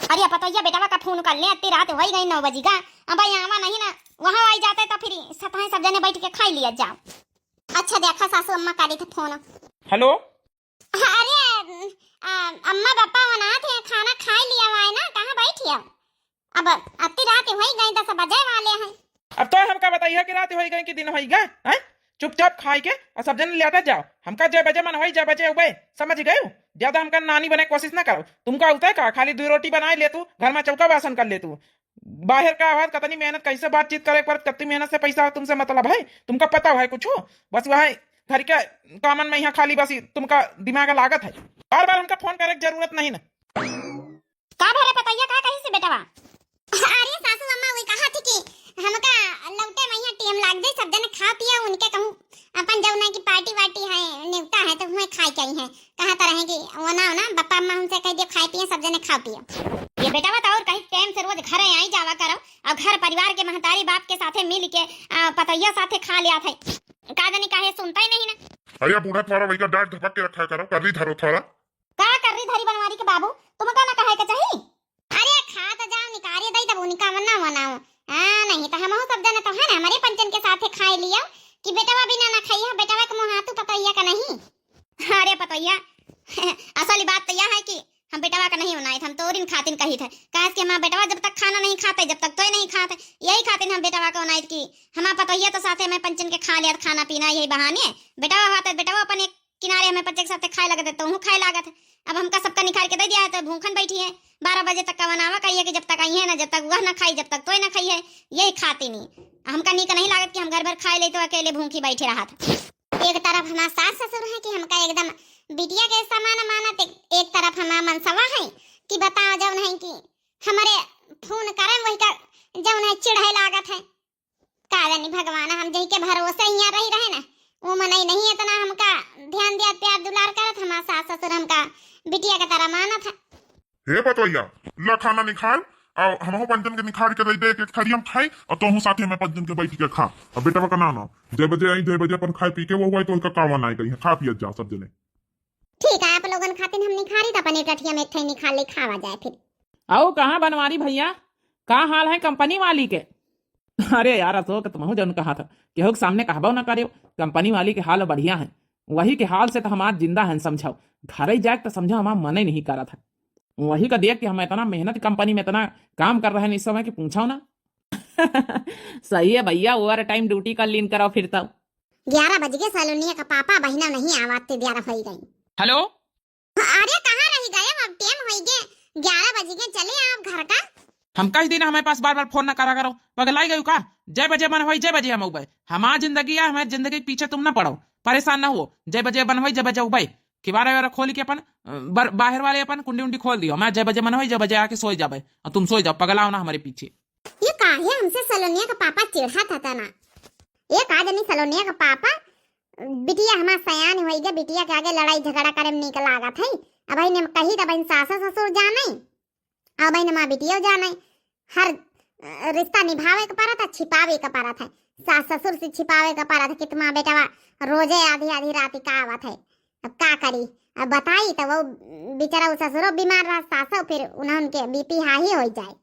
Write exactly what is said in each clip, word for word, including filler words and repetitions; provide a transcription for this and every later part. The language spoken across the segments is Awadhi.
अरे पतोहिया, बेटवा का फोन कर ले, अत्ती रात होइ गई नौ बजी का। अब आवा नहीं ना, वहाँ आई जाते तो फिर सतहै सब जने बैठ के खाई लिया जाओ। अच्छा देखा सासू अम्मा करी थे फोन। हेलो। अरे, आ, अम्मा पापा वनात है, खाना खाई लिया हुआ है ना, कहाँ बैठी है? अब अत्ती रात होइ गई, दस बजे वाले हैं। अब तो हमका बताइए कि रात होइ गई कि दिन होइ गए, हैं? चुपचाप खाई के और सब जने लेटा जाओ। हमका जय बजे मन होई, जय बजे उबे, समझ गए? ज्यादा हमका नानी बने कोशिश ना करो। तुमका उतै का, खाली दो रोटी बनाए ले तू, घर में चौका बासन कर ले तू। बाहर का आवाज, कतनी मेहनत, कैसे बातचीत करे पर, कतनी मेहनत से पैसा हो, तुमसे मतलब है? तुमका पता है कुछ? बस वह घर के कामन में यहाँ खाली बस तुमका दिमाग लागत है। बार बार हमका फोन करे के जरूरत नहीं ना। का भरे पतोहिया, का कही से बेटवा? अरे सासू अम्मा वही कहा थी कि हमका लौटे में यहाँ टेम लाग जाए, सब जने खा पिया, उनके कहूँ अपन जौन है कि पार्टी वार्टी है, नेवता है, तो हुए खाए के आई है। कहा तो रहे कि वो ना, वो ना, बप्पा अम्मा उनसे कह दियो खाए पिए, सब जने खा पियो। ये बेटवा तो और कहीं टेम से रोज घरे आई जावा करो, और घर परिवार के महतारी बाप के साथे मिल के, आ, पतोहिया साथे खा लिया थे। का जानी काहे सुनता ही नहीं ना। अरे बूढ़ा थोड़ा वही का डांट धपक के रखा करो, कर ली धरो थोड़ा। का कर रही धरी बनवारी के बाबू, तुमका ना कहे के चाही? अरे खा तो जाओ, निकारे दई तब उनका मना मनाओ। हाँ, नहीं तो हमहू सब जने तो है ना, हमारे पंचन के साथे खाए लियो कि बेटवा बिना ना खाई है, बेटवा के मुँह हाथू पतोहिया का नहीं। अरे पतोहिया, असली बात तो यह है कि हम बेटवा का नहीं बनाए थे, हम तोरिन खातिन कही थे। काहे कि हमारा बेटवा जब तक खाना नहीं खाते, जब तक तोय नहीं खाते, यही खातिन हम बेटवा का बनाए कि हमारा पतोहिया तो साथे में पंचन के खा लिया खाना पीना, यही बहाने। बेटवा खाते, बेटवा अपन एक किनारे हमें बच्चे के साथे खाए लगत है, तो हूँ खाए लागत है। अब हमका सबका निखार के दे दिया है, तो भूखन बैठी है। बारह बजे तक का बनावा कहिए कि जब तक आई है ना, जब तक वह ना खाई, जब तक तोय ना खाई है, यही खातिन ही। हमका नीक नहीं लागत कि हम घर भर खाए ले तो अकेले भूखी बैठे रहत। एक तरफ हमार सास ससुर है कि हमका एकदम बिटिया के समान मानत, एक, एक तरफ हमार मनसवा है कि बताओ जौन है कि हमारे फोन करे वही का जौन है चिढ़े लागत है। का जानी भगवान, हम जही के भरोसे हियाँ रही रहे ना, वो मनई नहीं इतना हमका ध्यान दिया, प्यार दुलार करत, हमार सास ससुर हमका बिटिया के तरह मानत है। हे पतोहिया, ला खाना निखार, और हमहू पंचन के निखार के दे दे, एक एक थारी हम खाई, और तोहू साथे में पंचन के बैठ के खा। और बेटवा का ना ना, जय बजे आई, जय बजे अपन खाए पी के वो हुआ तो उनका कावा ना आई कहीं, खा पियत जाओ सब जने। ठीक है, आप लोगन खातिन हम निखारी, तो अपन एक अठिया में एक ठाई निखार ले खावा जाए फिर। आओ, कहाँ बनवारी भैया, का हाल है कंपनी वाली के? अरे यार अशोक, तुमहू जौन कहा था, केहू के सामने कहबो ना करियो। कंपनी वाली के हाल बढ़िया है, वही के हाल से तो हमार जिंदा है, समझाओ। घर ही जाए तो समझाओ, हमार मन ही नहीं करा था। वही का देख के हम इतना मेहनत, कंपनी में इतना काम कर रहे हैं इस समय कि पूछो ना। सही है भैया, ओवर टाइम ड्यूटी कर लीन करो फिर तो। ग्यारह बज गए, सलोनिया का पापा बहिना नहीं आवाते, ग्यारह हो ही गई। हेलो। अरे कहाँ रही गए, अब टेम होई गे, ग्यारह बज गए, चले आप घर का। हम कह दी ना, हमारे पास बार बार फोन ना करा करो, पगलाई गयू का? जय बजे मन होई, जय बजे हम उबे। हमार जिंदगी है, हमारी जिंदगी के पीछे तुम ना पड़ो, परेशान ना हो। जय बजे मन होई, जय बजे उबे। किबारे वारे खोल के अपन, अ, बर-, बाहर वाले अपन कुंडी उंडी खोल दियो। मैं जय बजे मन होई, जय बजे आके सोई जाबे, और तुम सोई जाओ, पगलाओ ना हमारे पीछे। ये काहे हमसे सलोनिया का पापा चिढ़ा था तना? ये का जानी सलोनिया का पापा, बिटिया हमार सयान होई गे, बिटिया के आगे लड़ाई झगड़ा करे में नीक लागत है। अब भाई ने कही त बहन सास ससुर जाने, अब बहन माँ बिटिया जाने। हर, अ, रिश्ता निभावे के परत है, छिपावे के परत है। सास ससुर से छिपावे के परत है कि तुम्हारा बेटवा रोजे आधी आधी रात का आवत है। अब का करी, अब बताई तो वो बेचारा वो ससुरो बीमार रहा, सासो फिर उन्हें उनके बीपी हाई हो जाए।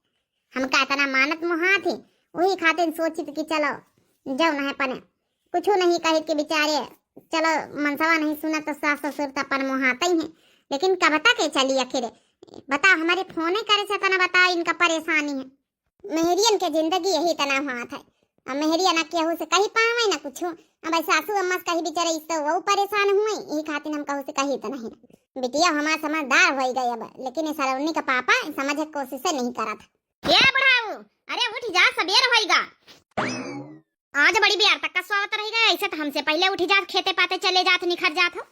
हमका इतना मानत मोहात ही, वही खातिर सोचित कि चलो जौन है पने कुछ नहीं कहित कि बेचारे, चलो मनसवा नहीं सुनत तो सास ससुर तो अपन मोहाते ही हैं, लेकिन कब तक ये चली आखिर? बताओ, हमारे फोने करे से तना बताओ इनका परेशानी है। मेहरियन के जिंदगी यही तना हुआ था। अब मेहरिया ना केहू से कही पावे ना कुछ। अब सासू अम्मा से कही बेचारे, इससे वो परेशान हुए, यही खातिर हम कहू से कही तो नहीं। बिटिया हमार समझदार हो गई अब, लेकिन ये सलोनी का पापा समझे के कोशिश नहीं करत। ए बुढ़ाऊ, अरे उठ जा, सबेर होइगा। आज बड़ी बियार तक का सोवत रह गए, ऐसे तो हमसे पहले उठ जात, खेते पाते चले जात, निखर जात हो।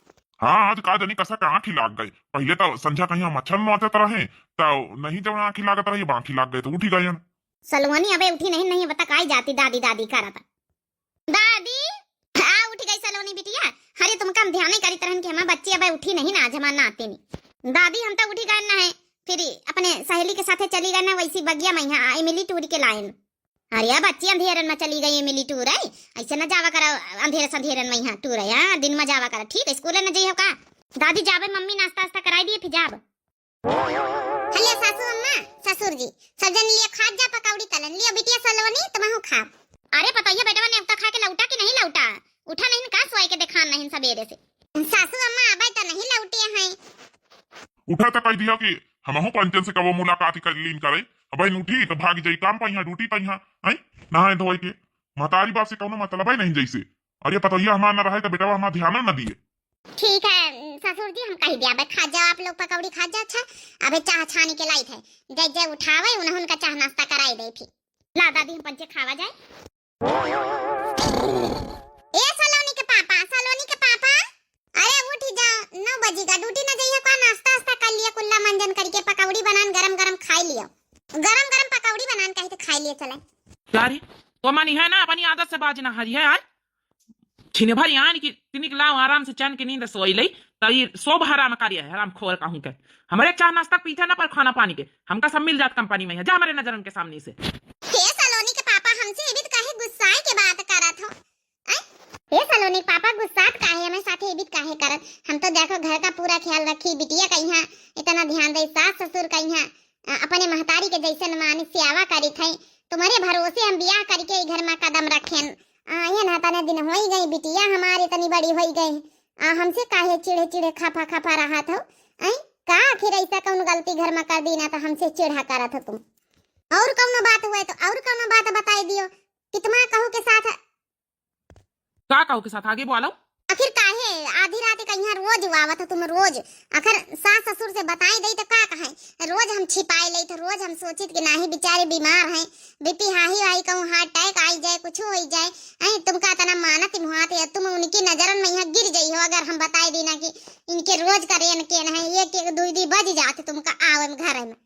हाँ, आज का जानी कसा का आँखी लाग गई। पहले तो संझा कहीं हम मच्छर नोचत रहे, तो नहीं जब आँखी लागत रही, अब आँखी लाग गई तो उठी गए हम। सलोनी अबे उठी नहीं, नहीं, अब तक आई जाती दादी दादी करत। दादी, आ उठ गई सलोनी बिटिया। अरे तुमका हम ध्यान नहीं करी तरहन कि हमार बच्ची अबे उठी नहीं ना, आज हमार नाते नहीं। दादी, हम तो उठी गए ना है, फिर अपने सहेली के साथे चली गए ना वैसी बगिया में, यहाँ इमली टूर के लाइन। अरे बच्ची अंधेरन में चली गई इमली टूर है, ऐसे ना जावा करो अंधेरे संधेरन में यहाँ टूर है, हाँ, दिन में जावा करो, ठीक है, स्कूल न जइहो का? दादी जाबे, मम्मी नाश्ता वास्ता कराई दिए, फिर जाब। हले सासू अम्मा, ससुर जी, सब जन लियो खात जा पकौड़ी तलन। लियो बिटिया सलोनी, तुमहू खाओ। अरे पतोहिया बेटवा नेवता खा के लौटा कि नहीं लौटा? उठा नहीं का, सोए के देखान नहीं सबेरे से। सासू अम्मा अबे तो नहीं लौटे हैं। उठा तो कह दिया कि हमहू पंचन से कबो मुलाकात कर लीन करे। अबे उठी तो भाग जाई काम पइहा, ड्यूटी पइहा, हैं? नहाए धोए के। महतारी बाप से कौनो मतलब ही नहीं जैसे। और ये पतोहिया हमार ना रहे तो बेटवा हमार ध्यान न दिए। ठीक है ससुर जी, हम कह दिया, अबे खा जाओ आप लोग पकौड़ी खा जाओ। अच्छा, अबे चाह छानी के लाई थे, जय जय उठावे उन्हें उनका चाह नाश्ता कराई दे फिर। ला दादी हम पंचे खावा जाए। ए सलोनी के पापा, सलोनी के पापा, अरे उठ जाओ, नौ बजी का ड्यूटी न जाइए का, नाश्ता वास्ता कर लिया, कुल्ला मंजन करके पकौड़ी बनान गरम गरम खाई लियो, गरम गरम पकौड़ी बनान कही तो खाई लियो चले। का रे, तो मानी है ना अपनी आदत से बाज ना हरी है, आय? छिन भर यान की तिनिक लाओ आराम से चैन की नींद सोई लई, त ई सब हराम कार्य है, हराम खोर कहूँ के। हमरे चाह नाश्ता पीछे ना पर खाना पानी के, हमका सब मिल जात कंपनी में है, जा हमरे नजरन के सामने से। हे सलोनी के पापा, हमसे एबित काहे गुस्साए के बात करत हो? आय? हे सलोनी के पापा, गुस्सात काहे, हमें साथे एबित काहे करत? हम तो देखो घर का पूरा ख्याल रखी, बिटिया का यहाँ इतना ध्यान दे, सास ससुर का यहाँ अ, अपने महतारी के जैसन माने सेवा करित है। तुम्हरे भरोसे हम बियाह करके ई घर मा कदम रखेन। अ, ये ना तने दिन होई गई, बिटिया हमारी इतनी बड़ी होई गई। अ, हमसे काहे चिढ़े चिढ़े खफा खफा रहत हो? ऐ, का आखिर ऐसा कौन गलती घर मा कर दी ना तो हमसे चिढ़ा करत हो तुम? और कौनो बात हुए तो और कौनो बात बताई दियो कि तुम्हारा कहू के साथ का कहू के साथ आगे बोलो। आखिर काहे आधी रात के यहाँ रोज आवत हो तुम रोज? आखिर सास ससुर से बताई दई तो का कहे? रोज हम छिपाई लई तो रोज हम सोचित कि नाही बेचारे बीमार हैं, बीपी हाई वाई कहूँ हार्ट अटैक आई जाए, कुछ होई जाए। ऐ तुमका इतना मानत मुहात है, तुम उनकी नजरन में यहाँ गिर जाई हो अगर हम बताई दी ना कि इनके रोज का रेन केन है, एक एक दुई दुई बज जात तुमका आवे में घर में।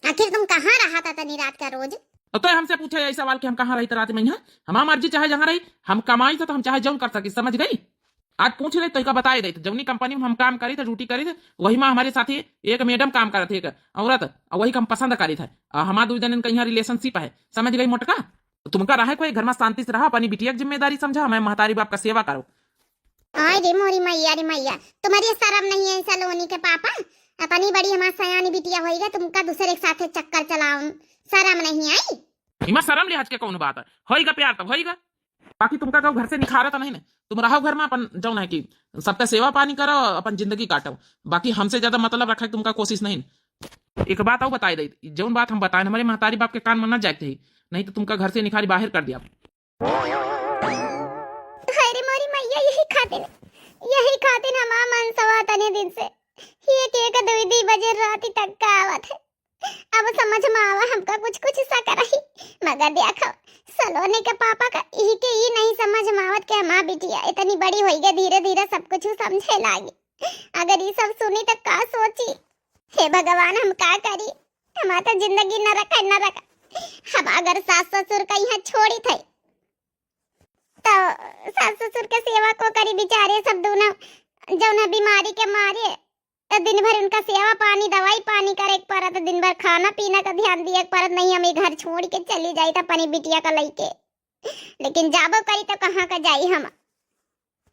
आखिर तुम कहाँ रहा था तनी रात का रोज? तो तोय हमसे पूछे यही सवाल कि हम कहाँ रही त रात में? यहाँ हमार मर्जी चाहे जहाँ रही, हम कमाई से तो हम चाहे जौन कर सकी, समझ गई? आज पूछ ले तो इका बताए दे, तो जौनी कंपनी में हम काम करी थे, ड्यूटी करी थे, वही में हमारे साथी एक मैडम काम करत है, एक औरत, और वही के हम पसंद करी थे। आ हमार दू जन इनका यहाँ रिलेशनशिप है, समझ गई मोटका? तो तुमका रहे कोई घर में शांति से रहा, अपनी बिटिया की जिम्मेदारी समझा, हमें महतारी बाप का सेवा करो। आय रे मोरी मैया रे मैया, तुम्हारी शर्म नहीं है सलोनी के पापा? अपनी बड़ी हमार सयानी बिटिया होइगा, तुमका दूसरे के साथे चक्कर चलाउन, शर्म नहीं आई? इमा शर्म लिहाज के कौन बात है? होइगा प्यार तब होइगा। बाकी तुमका कहू घर से निखारत नहीं ने, तुम रहो घर में अपन जौन है कि सबका सेवा पानी करो, अपन जिंदगी काटो। बाकी हमसे ज्यादा मतलब रखे के तुमका कोशिश नहीं। एक बात और बताई दई, जौन बात हम बताए हमारे महतारी बाप के कान में ना जाए के चाही, नहीं तो तुमका घर से निखारी बाहर कर दिया। हाय रे मोरी मैया, यही खातिर, यही खातिर हमार मनसवा तने दिन से एक एक दुई दुई बजे राती तक का आवत है। अब समझ में आवा हमका कुछ कुछ शक रही, मगर देखो सलोनी के पापा का इही के ई नहीं समझ में आवत कि हमार बिटिया इतनी बड़ी होई गई, धीरे धीरे सब कुछ समझे लागी। अगर ई सब सुनी तो का सोची? हे भगवान, हम का करी? हमार तो जिंदगी नरक है, नरक। हम अगर सास ससुर का यहाँ छोड़ी थे तो सास ससुर के सेवा को करी बेचारे सब दोनों, जौन है बीमारी के मारे, तो दिन भर उनका सेवा पानी, दवाई पानी करे के पड़त, दिन भर खाना पीना का ध्यान दिए के पड़त। नहीं, हम ये घर छोड़ के चली जाई तो अपनी बिटिया का लइके, लेकिन जाबो करी तो कहाँ का जाई हम?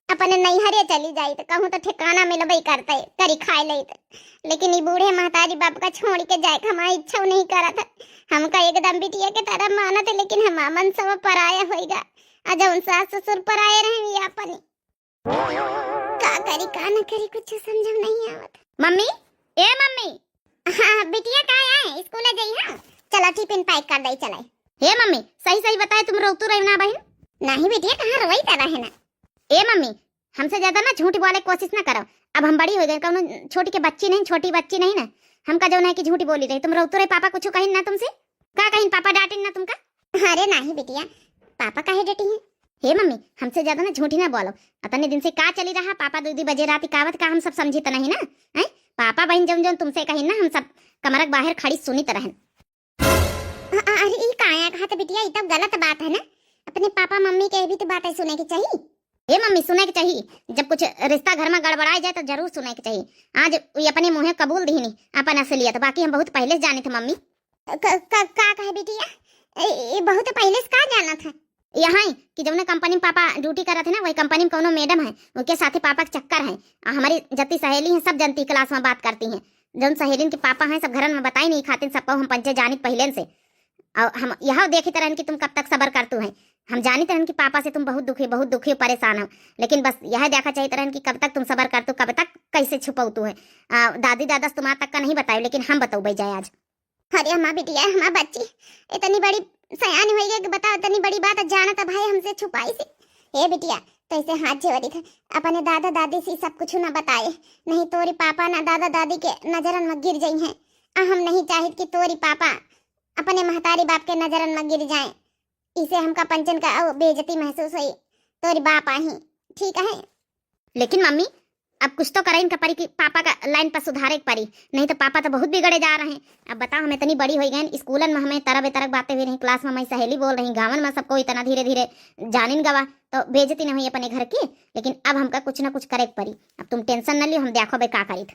अपने नैहरे चली जाई तो कहूँ तो ठिकाना मिलबे करते, करी खाए लेते। लेकिन ई बूढ़े महतारी बाप का छोड़ के जाए के हमारी इच्छा नहीं करत है। हमका एकदम बिटिया के तरह मानत है, लेकिन हमार मन सब पराया होइगा। आ जौन सास ससुर पराए रहे, ये अपनी का करी का न करी, कुछ समझ में नहीं आवत। मम्मी, ए मम्मी। हाँ बिटिया, का आए, स्कूल जाई? हाँ, चला टिफिन पैक कर दई, चलाई। हे मम्मी, सही सही बताए, तुम रोतू रही ना बहिन? नहीं बिटिया, कहाँ रोई तो रहे ना। ए मम्मी, हमसे ज्यादा ना झूठ बोले कोशिश ना करो। अब हम बड़ी हो गए, कौनो छोटी के बच्ची नहीं, छोटी बच्ची नहीं ना। हमका जौन है कि झूठ बोली रही, तुम रोतू रही, पापा कुछ कहिन ना तुमसे? का कहिन, पापा डांटिन ना तुमका? अरे नहीं बिटिया, पापा काहे डटी हैं? हे मम्मी, हमसे ज्यादा ना झूठी ना बोलो। अतने दिन से का चली रहा, पापा दू दू बजे रात का आवत का, हम सब समझी तो नहीं ना? हैं? पापा बहन जौन जौन तुमसे कहिन ना, हम सब कमरक बाहर खड़ी सुनित रहन। अ-, अ-, अरे ई काया कहा तो बिटिया, ई तो गलत बात है ना। अपने पापा मम्मी के भी तो बात है सुने के चाहिए। हे मम्मी, सुने के चाहिए, जब कुछ रिश्ता घर में गड़बड़ाए जाए तो जरूर सुने के चाहिए। आज ये अपने मुँहे कबूल दीनी अपन असलियत, बाकी हम बहुत पहले से जाने थे मम्मी। क-, क-, का कहे बिटिया? ए, ए, बहुत पहले से का जाना था? यहाँ कि जौने कंपनी में पापा ड्यूटी करत है ना, वही कंपनी में कौनो मैडम है, उनके साथे पापा के चक्कर है। आ हमारी जत्ती सहेली हैं, सब जनती क्लास में बात करती हैं। जौन सहेलिन के पापा हैं, सब घरन में बताई नहीं खातिन, सबको हम पंचे जानित पहिलेन से। और हम यह देखित रहन कि तुम कब तक सबर करतू हैं। हम जानित रहन कि पापा से तुम बहुत दुखी, बहुत दुखी हो, परेशान हो, लेकिन बस यह देखा चाहित रहन कि कब तक तुम सबर करतू, कब तक कैसे छुपौतू है। आ, दादी दादा से तुम्हार तक का नहीं बताए, लेकिन हम बतौबे जाए आज। अरे हमार बिटिया, हमार बच्ची, इतनी बड़ी सयान होई गई कि बताओ, इतनी बड़ी बात जानत भाई हमसे छुपाई से। हे बिटिया, तो ऐसे हाथ जोड़ी थे, अपने दादा दादी से सब कुछ ना बताए, नहीं तोरी पापा ना दादा दादी के नजरन में गिर जाई हैं। आ हम नहीं चाहित कि तोरी पापा अपने महतारी बाप के नजरन में गिर जाए। इसे हमका पंचन का अउ बेइज्जती महसूस होई। तोरी बाप आही, ठीक है? लेकिन मम्मी, अब कुछ तो करे इनका परी कि पापा का लाइन पर सुधारे के परी, नहीं तो पापा तो बहुत बिगड़े जा रहे हैं। अब बताओ, हम इतनी बड़ी हो गए, स्कूलन में हमें तरह बेतरह बातें हुई रही, क्लास में हमारी सहेली बोल रही, गाँवन में सबको इतना धीरे धीरे जानिन गवा, तो बेइज्जती न हुई अपने घर की। लेकिन अब हमका कुछ ना कुछ करे के परी। अब तुम टेंशन न लियो, हम देखो बे का करी थ।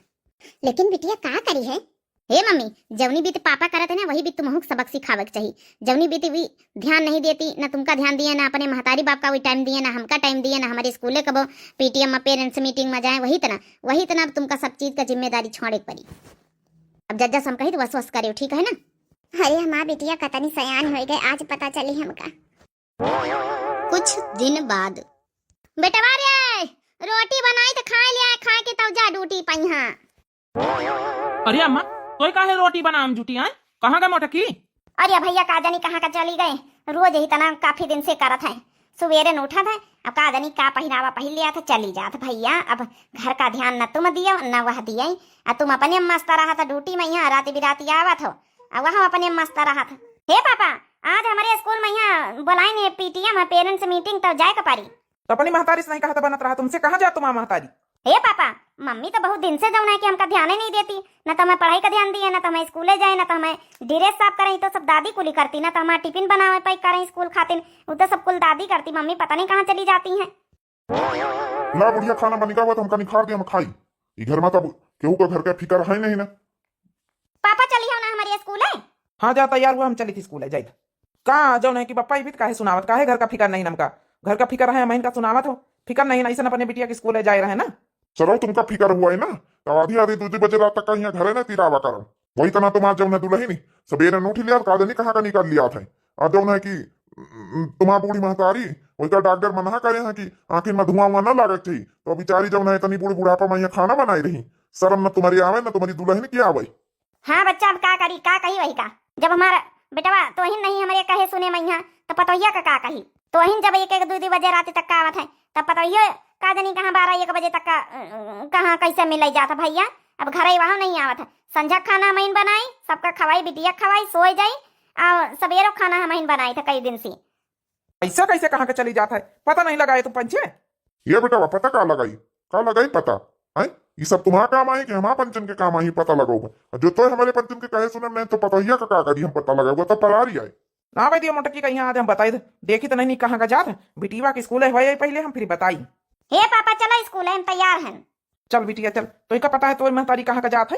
लेकिन बिटिया का करी है? हे मम्मी, जौनी बीत पापा करत है ना, वही बीत तुमहू के सबक सिखावे के चाही। जौनी बीत वी ध्यान नहीं देती, ना तुमका ध्यान दिए, ना अपने महतारी बाप का वी टाइम दिए, ना हमका टाइम दिए, ना हमारे स्कूले कबो पीटीएम में, पेरेंट्स मीटिंग में जाए, वही तना, वही तना अब तुमका सब चीज का जिम्मेदारी छोड़े के परी। अब जज्जा से हम कही तो वस वस करियो, ठीक है ना? अरे हमार बिटिया कतनी सयान हो गए, आज पता चली हमका। कुछ दिन बाद। बेटवा रे, रोटी बनाई तो खाए ले आए, खाए के तब जा ड्यूटी पइहा। अरे अम्मा, तोय काहे रोटी बनाम जुटी आए? कहाँ गए मोटकी? अरे भैया, का जानी कहाँ का चली गए, रोज यही तना काफी दिन से करत है। सुबेरे न उठत है, अब का जानी का पहिरावा पहिर लिया था, चली जात भैया। अब घर का ध्यान न तुम दियो न वह दिए, आ तुम अपने मस्त रहत हो ड्यूटी में, यहाँ रात बिराती आवत हो, आ वह अपने मस्त रहत। हे पापा, आज हमारे स्कूल में यहाँ बोलाइन है, पीटीएम है, पेरेंट्स मीटिंग, तो जाए के परी। तो अपनी महतारी से नहीं कहा था बनत रहा, तुमसे कहाँ जा तुम्हारा महतारी? हे पापा, मम्मी तो बहुत दिन से जौन है कि हमका ध्यान ही नहीं देती, न तो हमें पढ़ाई का ध्यान दिए, न तो हमें स्कूले जाए, न तो हमें ड्रेस साफ करें, तो सब दादी कुली करती, न तो हमारा टिफिन बनावे पैक करें स्कूल खातिर, वो तो सब कुल दादी करती, मम्मी पता नहीं कहाँ चली जाती हैं। ला बुढ़िया, खाना बनिका हुआ तो हमका निखार दे, हम खाई। ई घर में तब केहू का घर का फिकर है नहीं ना। पापा चली हो ना हमारे स्कूले? हाँ, जा तैयार हुआ, हम चली थी स्कूले, जाई। का जौन है कि पप्पा, ई भी काहे सुनावत, काहे घर का फिकर नहीं नमका? घर का फिकर है, हम इनका सुनावत हो, फिकर नहीं ना, ऐसे अपने बिटिया के स्कूले जाए रहे ना। सरऊ, तुमका फिकर हुआ है ना, तो आधी आधी दो दो बजे रात तक का यहाँ घरे ना तिरावा करो। वही तना तुम्हार जौन है दुल्हनी, सबेरे न उठ लिया, का जानी कहाँ का निकल लिया था। और जौन है कि, उम, तुम्हार बूढ़ी महतारी, वही का डॉक्टर मना करे हैं कि आँखिन में धुआं उआं ना लागे के चाहिए। तो बेचारी जौन है इतनी बूढ़ बुढ़ापा में यहाँ खाना बनाई रही, शर्म न तुम्हारी आवे, न तुम्हारी दुल्हन की आवे। हाँ बच्चा, अब का करी, का कही वही का? जब हमारा बेटवा तोहिन नहीं हमरे कहे सुने मैया, तो पतोहिया का, का कही? तोहिन जब एक एक दो दो बजे रात तक का आवत है, तब पतोहियो का जनी कहाँ बारह एक बजे तक का, अ, कहाँ कैसे मिले जात है भैया? अब घरे वहाँ नहीं आवत है। संझा खाना हमइन बनाई, सबका खवाई, बिटिया खवाई, सोए जाई, और सबेरो खाना हमइन बनाई था कई दिन से। ऐसा कैसे कहाँ के चली जात है, पता नहीं लगाए तुम पंचे? ये बेटवा, पता का लगाई, का लगाई पता? हैं? ये सब तुम्हारा काम आई कि हमारा पंचन के काम आई पता लगाओ? जो तो हमारे पंचन के कहे सुनन नहीं तो पतोहिया का, का करी हम पता लगाओ, तो परारी आए। ना भाई दिया मोटकी का यहाँ आज हम बताई दे, देखी तो नहीं, नहीं कहाँ का जात है, बिटिया के स्कूल है, वही पहले हम फिर बताई। हे पापा, चलो स्कूल है, हम तैयार हैं। चल बिटिया चल, तो इका पता है तोर महतारी कहाँ का जात है?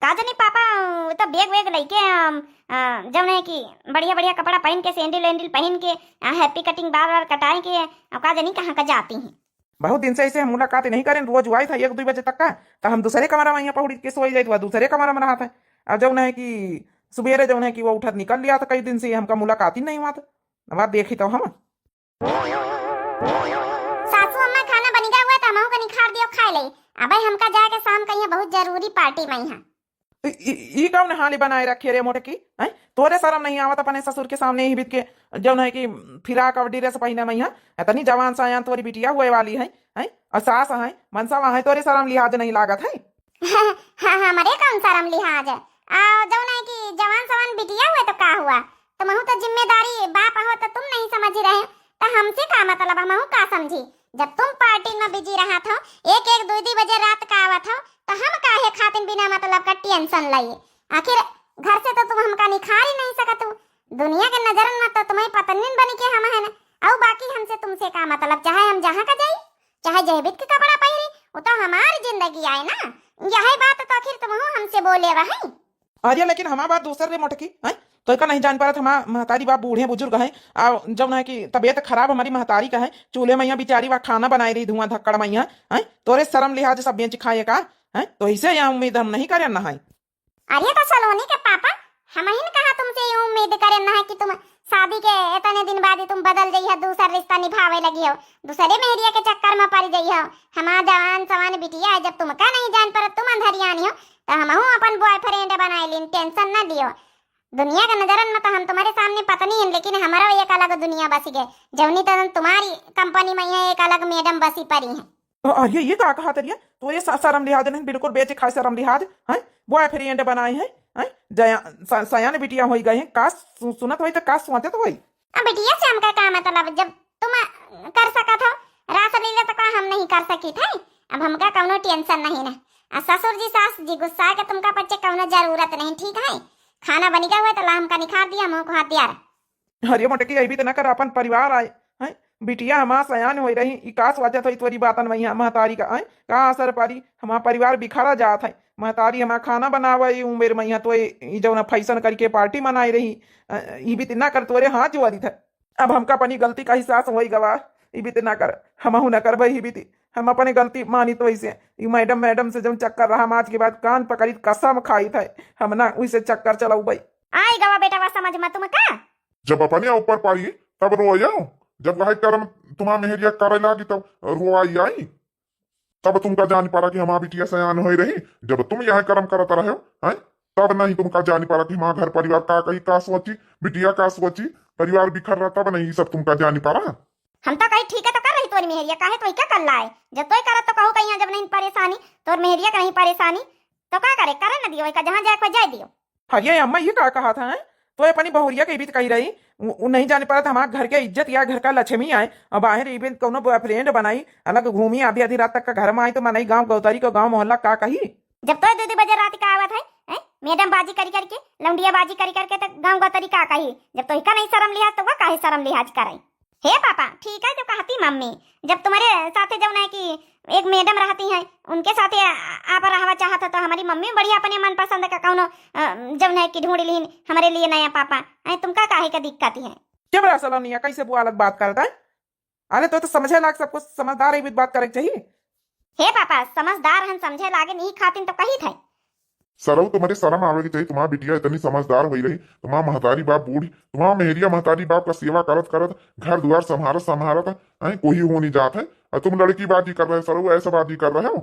का जानी पापा, वो तो बैग वैग लेके, अम, अ, जौन है कि बढ़िया बढ़िया कपड़ा पहन के, सैंडल वैंडल पहन के, अ, हैप्पी कटिंग बाल वाल कटाए के, अब का जानी कहाँ का जाती हैं। बहुत दिन से ऐसे हम मुलाकात नहीं करें, रोज हुआ था एक दो बजे तक का, तो हम दूसरे कमरा में यहाँ पहुड़ी के सोई जाए, तो वह दूसरे कमरा में रहा था। और जौन है कि सुबेरे जौन है कि वो उठत निकल लिया था, कई दिन से हमका मुलाकात ही नहीं हुआ था। अब आप देखी तो हम। सासू अम्मा, खाना बनिगा हुआ तो हमहू के निखार दियो खाए ले। अबे हमका जाके शाम का यहाँ बहुत जरूरी पार्टी में यहाँ। ई, ई, ई कौन हाली बनाए रखे रे मोटकी, हैं? तोरे शर्म नहीं आवत अपने ससुर के सामने ही बीत के जौन है कि फिराक और ड्रेस पहिने में यहाँ? इतनी जवान सयान तोरी बिटिया हुए वाली है, हैं? और सास है, मनसवा है, तोरे शर्म लिहाज नहीं लागत है? हाँ, हाँ, हमरे कौन शर्म लिहाज है? आ, जौन है कि जवान सवान बिटिया हुए तो का हुआ? तुमहू तो जिम्मेदारी बाप हो तो तुम नहीं समझ रहे, तो हमसे का मतलब, हमहू का समझी? जब तुम पार्टी में बिजी रहत हो, एक एक दो दो बजे रात का आवत हो, तो हम काहे खातिन बिना मतलब का टेंशन लई? आखिर घर से तो तुम हमका निखार ही नहीं सकत हो। दुनिया के नजरन में तो तुम्हें पत्निन बन के हम है ना, और बाकी हमसे तुमसे का मतलब? चाहे हम जहाँ का जाई, चाहे जहबित के कपड़ा पहिरी, वो तो हमारी जिंदगी आए ना। यही बात तो आखिर तुमहू हमसे बोले रहे। अरे लेकिन हमार बात दूसर रे मोटकी, हैं? तो का नहीं जान पारत, हमार महतारी बाप बूढ़े बुजुर्ग हैं, आ जौन है कि तबीयत खराब हमारी महतारी का है, चूल्हे में यहाँ बेचारी वा खाना बनाई रही धुआं धक्कड़ में यहाँ, हैं? तोरे शर्म लिहाज सब बेच खाए का, हैं? तो इसे यहाँ उम्मीद हम नहीं करें ना है। अरे तो सलोनी के पापा, हमहिन कहाँ तुमसे ये उम्मीद करेन है कि तुम शादी के इतने दिन बाद ही तुम बदल जइहो, दूसर रिश्ता निभावे लगिहो, दूसरे मेहरिया के चक्कर में पड़ जइहो। हमार जवान सवान बिटिया है, जब तुमका नहीं जान परत, तुम अंधरियानी हो, तो हमहू अपन boyfriend बनाए लीन, tension न लियो। दुनिया के नजरन में तो हम तुम्हारे सामने पत्नी हैं, लेकिन हमारा एक अलग दुनिया बसी गए, जौनी तरह तुम्हारी company में है एक अलग madam बसी पड़ी है। अरे ये का कहा तरिया, तोरे स-, शर्म लिहाज नहीं, बिल्कुल बेचे खाए शर्म लिहाज, हैं? Boyfriend बनाए हैं, हैं? जया-, स-, सयान बिटिया होई गए हैं, का सु-, सुनत होई तो का सोचत होई? अब बिटिया से हमका का मतलब, जब तुम कर सकत हो रासलीला तो का हम नहीं कर सकित है? अब हमका कौनो tension नहीं ना। आ ससुर जी सास जी गुस्सा के तुमका पच्चे कौनो जरूरत नहीं, ठीक है? खाना बनिका हुआ तो ला हमका निखार दिया, मुँह को हाथ दिया रहा। अरे मोटकी, अइबी त ना कर, अपन परिवार आए, हैं? बिटिया हमार सयान होई रही, ई का सोचत होई तोरी बातन में यहाँ महतारी का, हैं? का असर पड़ी, हमार परिवार बिखरा जात है। महतारी हमार खाना बनावे, ई उम्र में यहाँ तो ई, ई जौन function करके party मनाई रही, अ, ई बीत ना कर, तोरे हाथ जोड़ी थे। अब हमका अपनी गलती का एहसास होई गवा, ई बीत ना कर, हमहू ना करबे ई बीत। हम अपने गलती मानी तो वैसे, ई madam, madam से जौन चक्कर रहा, हम आज के बाद कान पकड़ी कसम खाई थे, हम ना वैसे चक्कर चलौबे। आई गवा बेटा, वा समझ में तुम का? जब अपने ऊपर पड़ी, तब रोयो। जब वह कर्म तुम्हार मेहरिया करे लागी, तब रोआई आई। तब तुमका जान पड़ा कि हमार बिटिया सयान होई रही। जब तुम यह कर्म करत रहे हो, हैं, तब नहीं तुमका जान पड़ा कि हमार घर परिवार का कही, का सोची, बिटिया का सोची, परिवार बिखर रहा, तब नहीं सब तुमका जान पड़ा। हम तो कही ठीक है तो कर रही तोरी मेहरिया, काहे तो क्या कर लाए? जब तोय करत तो कहू कहीं जब नहीं परेशानी, तोर मेहरिया का नहीं परेशानी, तो का करे, करे न दियो, का जहाँ जाए को जाए दियो। अरे अम्मा, ये का कहा था, हैं? तो अपनी बहुरिया के भी तो कही रही, उ, उ नहीं जाने पारत हमार घर के इज्जत या घर का लक्ष्मी आए, अब बाहर इबे कौनो boyfriend बनाई, अलग घूमी, आधी आधी रात तक का घर में आई तो मनई गाँव गौतारी को गाँव मोहल्ला का कही? जब तो दो दो बजे रात का आवत है, हैं? Madam बाजी करी करके, लौंडिया बाजी करी करके तो गाँव गौतारी का कही? जब तो इका नहीं शर्म लिहाज तो वह काहे शर्म लिहाज करे? हे पापा, ठीक है जो कहती मम्मी, जब तुम्हारे साथे जौन है कि एक madam रहती हैं, उनके साथे आ-, आप रहवा चाहत हो तो हमारी मम्मी बढ़िया अपने मनपसंद का कौनो, अ, जौन है कि ढूंढ लीन हमारे लिए नया पापा। ऐ तुमका काहे का दिक्कत है? के बड़ा सलोनिया, कैसे बुआ अलग बात करता है? अरे तो, तो समझे लाग सब कुछ, समझदार है भी बात करे के चाहिए। हे पापा, समझदार हन, समझे लागे नहीं खातिन तो कही थे। सरऊ, तुम्हारे शर्म आवे के चाहिए, तुम्हार बिटिया इतनी समझदार होई रही, तुम्हार महतारी बाप बूढ़ी, तुम्हार मेहरिया महतारी बाप का सेवा करत करत, घर दुआर संभारत संभारत, हैं, कोई हो नहीं जात है, और तुम लड़की बाजी कर रहे हो सरऊ, ऐसा बाजी कर रहे हो।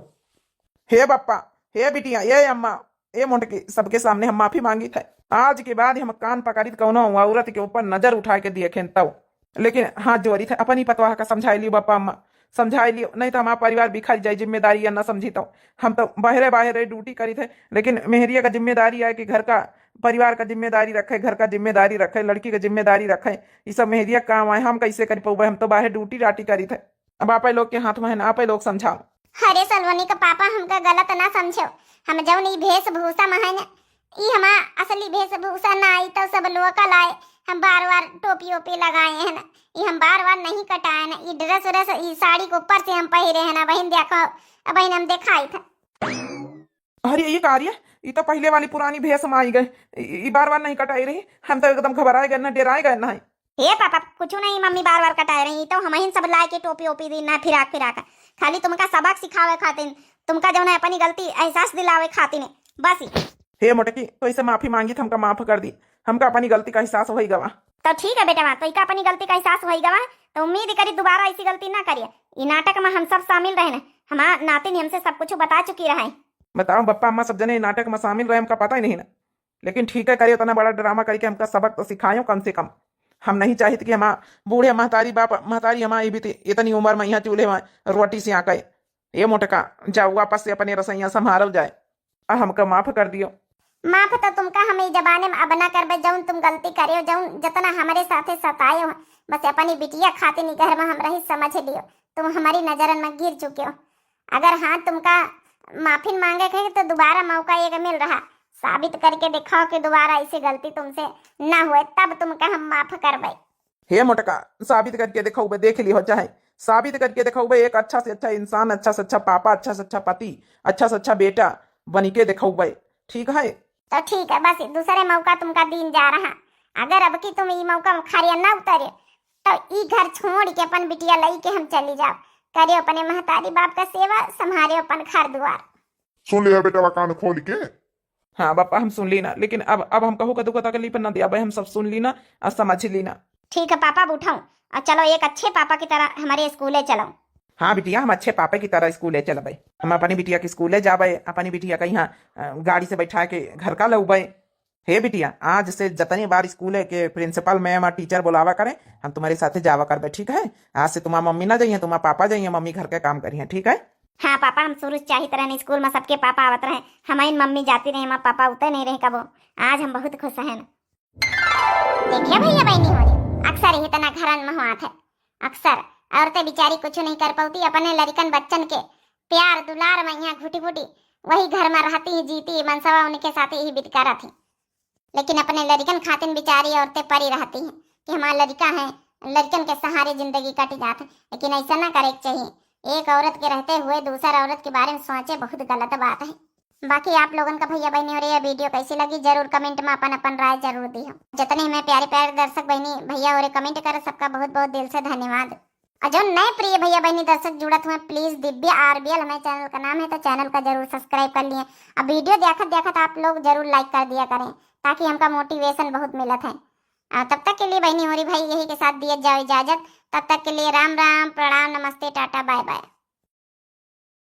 हे बप्पा, हे बिटिया, ए अम्मा, ए मोटकी, सबके सामने हम माफी मांगी थे। आज के बाद हम कान पकड़ी त कौनो औरत के ऊपर नजर उठा के देखें तब। लेकिन हाथ जोड़ी थे, अपनी पतवाह का समझाई लियो बप्पा अम्मा, समझाई लियो, नहीं तो हमार परिवार बिखर जाए, जिम्मेदारी या न समझी तो। हम तो बहरे बहरे duty करी थे, लेकिन मेहरिया का जिम्मेदारी आए कि घर का, परिवार का जिम्मेदारी रखे, घर का जिम्मेदारी रखे, लड़की का जिम्मेदारी रखे, ये सब मेहरिया काम आए, हम कैसे कर पउबे, हम तो बाहर duty राटी करी थे। अब आपे लोग के हाथ में है ना, आपे लोग समझाओ। अरे सलोनी का पापा, हमका गलत ना समझो, हम जौन ई वेशभूषा में है ना, ई हमार असली वेशभूषा ना, ई तो सब local आए, हम बार बार टोपी ओपी लगाए हैं ना, ई हम बार बार नहीं कटाए ना, ई dress व्रेस, ई साड़ी के ऊपर से हम पहिरे हैं ना बहिन, देखो, अब बहिन हम दिखाई था। अरे ये का रे, ई तो पहले वाली पुरानी भेष में आई गए, ई, ई बार बार नहीं कटाई रही, हम तो एकदम घबराए गए ना, डेराए गए ना है। हे पापा, कुछ नहीं, मम्मी बार बार कटाए रही, तो हमहिन सब लाए के टोपी ओपी दी ना, फिराक फिराक। खाली तुमका सबक सिखावे खातिर, तुमका जौन है अपनी गलती एहसास दिलावे खातिर, बस ही। हे मोटकी, तो इसे माफी मांगी, हमका माफ कर दी, हमका अपनी गलती का एहसास होई गवा। तो ठीक है बेटवा, तो इका अपनी गलती का एहसास होई गवा, तो उम्मीद करी दोबारा ऐसी गलती ना करिए। ई नाटक में हम सब शामिल रहे ना, हमार नातिन हमसे सब कुछ बता चुकी रहे। बताओ बप्पा अम्मा, सब जने ई नाटक में शामिल रहे, हमका पता ही नहीं ना। लेकिन ठीक है, करे उतना बड़ा drama करके हमका सबक तो सिखायो कम से कम। हम नहीं चाहित कि हमार बूढ़े महतारी बाप, महतारी हमार ई बीती इतनी उम्र में यहाँ चूल्हे में रोटी से आके। ये मोटका, जाओ वापस से अपने रसोइया संभालो जाए, आ हमका माफ कर दियो। माफ तो तुमका हम ई जमाने में अब ना करबे, जौन तुम गलती करे हो, जौन जितना हमरे साथे सताए हो, बस अपनी बिटिया खातिर ई घर में हम रही, समझ लियो, तुम हमारी नजरन में गिर चुके हो। अगर हाँ तुमका माफी मांगे के है तो दोबारा मौका एक मिल रहा, साबित करके दिखाओ कि दोबारा ऐसी गलती तुमसे ना हुए, तब तुमका हम माफ करबे। हे मोटका, साबित करके दिखाऊबे, देख लियो चाहे, साबित करके दिखाऊबे, एक अच्छा से अच्छा इंसान, अच्छा से अच्छा पापा, अच्छा से अच्छा पति, अच्छा से अच्छा बेटा बनी के दिखाऊबे, ठीक है? तो ठीक है, बस दूसरे मौका तुमका दीन जा रहा, अगर अब की तुम ई मौका में खरिया ना उतरे तो ई घर छोड़ के अपन बिटिया लई के हम चली जाओ, करियो अपने महतारी बाप का सेवा, संभारियो अपन घर दुआर। सुन लिया बेटवा कान खोल के, हाँ पापा, हम सुन ली ना, लेकिन अब अब हम कहू कदू का तकलीफ ना दिया भाई, हम सब सुन ली ना और समझ ली ना। ठीक है पापा, अब उठाऊं और चलो एक अच्छे पापा की तरह हमारे स्कूले चलो। हाँ बिटिया, हम अच्छे पापा की तरह स्कूले चलबे। हम अपनी बिटिया के स्कूले जाबे, अपनी बिटिया का यहाँ अ, गाड़ी से बैठा के घर का लौबे। हे बिटिया, आज से जतनी बार स्कूल के प्रिंसिपल मैम और टीचर बुलावा करें, हम तुम्हारे साथे जावा करबे, ठीक है? आज से तुम्हार मम्मी ना जाइए, तुम्हार पापा जाइए, मम्मी घर के काम करिए, ठीक है? हाँ पापा, हम शुरू से चाहित रहन स्कूल में सबके पापा आवत रहे, हमारी मम्मी जाती रहे, हमार पापा उते नहीं रहे कबो। आज हम बहुत खुश हैं। देखिए भैया बहनी हो रे, अक्सर यही तना घरन में हुआ थे, अक्सर औरतें बेचारी कुछ नहीं कर पाती, अपने लड़िकन बच्चन के प्यार दुलार में यहाँ घुटी घुटी वही घर में रहती ही, जीती मनसवा उनके साथ ही बिटका रहती, लेकिन अपने लड़िकन खातिन बेचारी औरतें परी रहती हैं कि हमारा लड़िका है, लड़िकन के सहारे जिंदगी कट जात है, लेकिन ऐसा ना करे के चाहिए। एक औरत के रहते हुए दूसर औरत के बारे में सोचे बहुत गलत बात है। बाकी आप लोगन का भैया बहनी हो रे ये वीडियो कैसी लगी, जरूर कमेंट में अपन अपन राय जरूर दी। जितने हमें प्यारे प्यारे दर्शक बहनी भैया हो रे कमेंट कर, सबका बहुत बहुत दिल से धन्यवाद। और जो नए प्रिय भैया बहनी दर्शक जुड़त हुए, प्लीज दिव्या आरबीएल हमारे चैनल का नाम है, तो चैनल का जरूर सब्सक्राइब कर लिए। अब वीडियो देखत देखत आप लोग जरूर लाइक कर दिया करें, ताकि हमका मोटिवेशन बहुत मिलत है। आ, तब तक के लिए बहनी हो रे भाई यही के साथ दिए जाओ इजाजत। तब तक के लिए राम राम, प्रणाम, नमस्ते, टाटा, बाय बाय।